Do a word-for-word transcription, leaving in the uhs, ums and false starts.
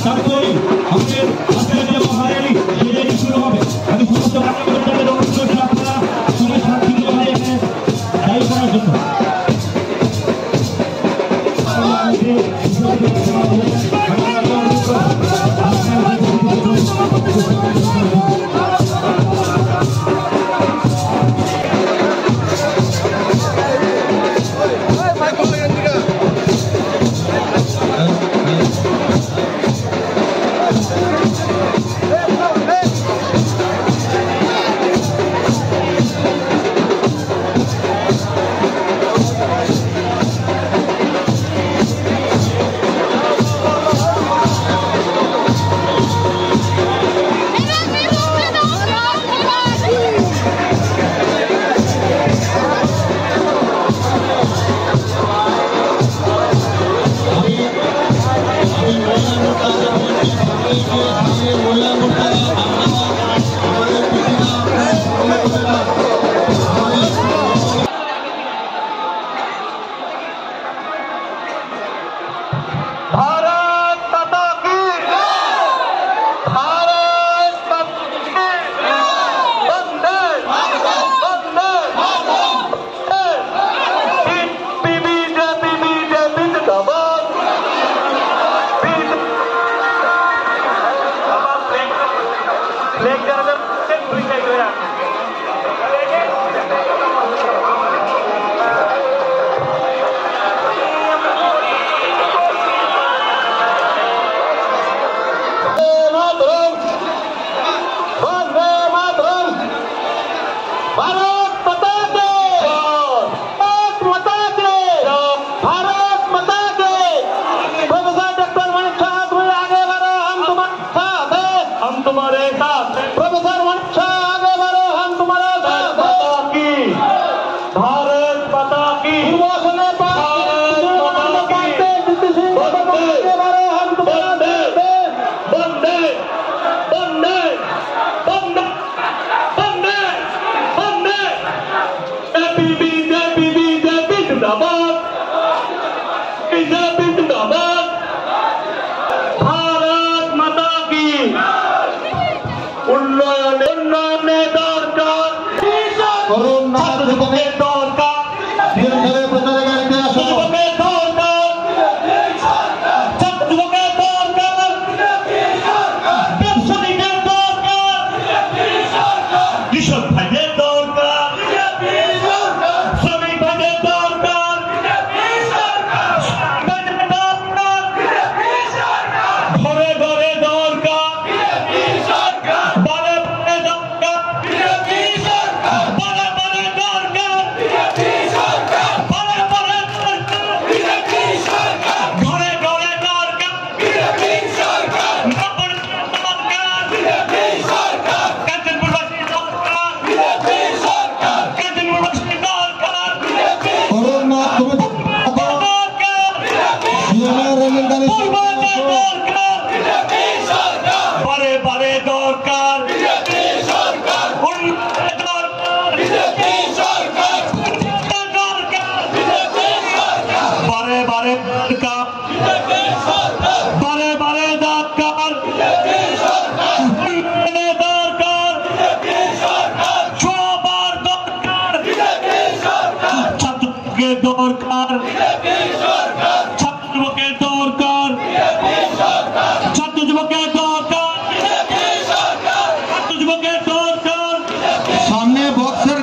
তারপরে আমাদের আজকের যে মহার‍্যালি, সেটা শুরু হবে। আমি সমস্ত কার্যকর্তাদের অনুরোধ করছি, আপনারা সবাই শান্তিপূর্ণভাবে এখানে দাঁড়িয়ে পড়ার জন্য। भारत माता की, भारत माता की, वंदे, वंदे। बीजेपी, बीजेपी जिंदाबाद। वंदे मातरम। भारत माता की। भारत माता की। भारत माता की। प्रोफेसर डॉक्टर मानिक साहा, तुम्हें आगे बढ़ो, हम तुम्हारे साथ हैं। हम तुम्हारे साथ हैं। प्रोफेसर मानिक साहा, आगे बढ़ो, हम तुम्हारे साथ हैं। भारत माता की। भारत माता की। पूर्वासने भारत माता की। आगे बढ़ो, हम तुम्हारे साथ हैं। वंदे, वंदे, वंदे, वंदे, वंदे। बीजेपी, बीजेपी, बीजेपी जिंदाबाद। बीजेपी जिंदाबाद। भारत माता की। উন্নয়নে, উন্নয়নে দরকার। করুণ নাথ যুবকের দরকার। ধীরে ধীরে প্রচারে গাড়িতে আসো। যুবকের দরকার। ছাত্র যুবকের দরকার। ব্যবসায়ীদের দরকার। কৃষক ভাইদের দরকার। শ্রমিক ভাইদের দরকার। ভাইদের দরকার। ঘরে ঘরে দরকার। বারে বারে দরকার। বারে বারে দরকার। বারে বারে দরকার। ঘরে ঘরে দরকার। কাঞ্চনপুরবাসী দরকার। কাঞ্চনপুরবাসী দরকার। করুণ নাথ, তুমি দরকার। সিএমএ রঙিন গাড়ি দরকার। বারে বারে দরকার। উন্নয়ন দরকার। দরকার। বারে বারে দরকার। বারে বারে দরকার। উন্নয়নে দরকার। সবার দরকার। ছাত্রকে দরকার। ছাত্র যুবকের দরকার। ছাত্র যুবকের দরকার। ছাত্র যুবকের দরকার। সামনে বক্সের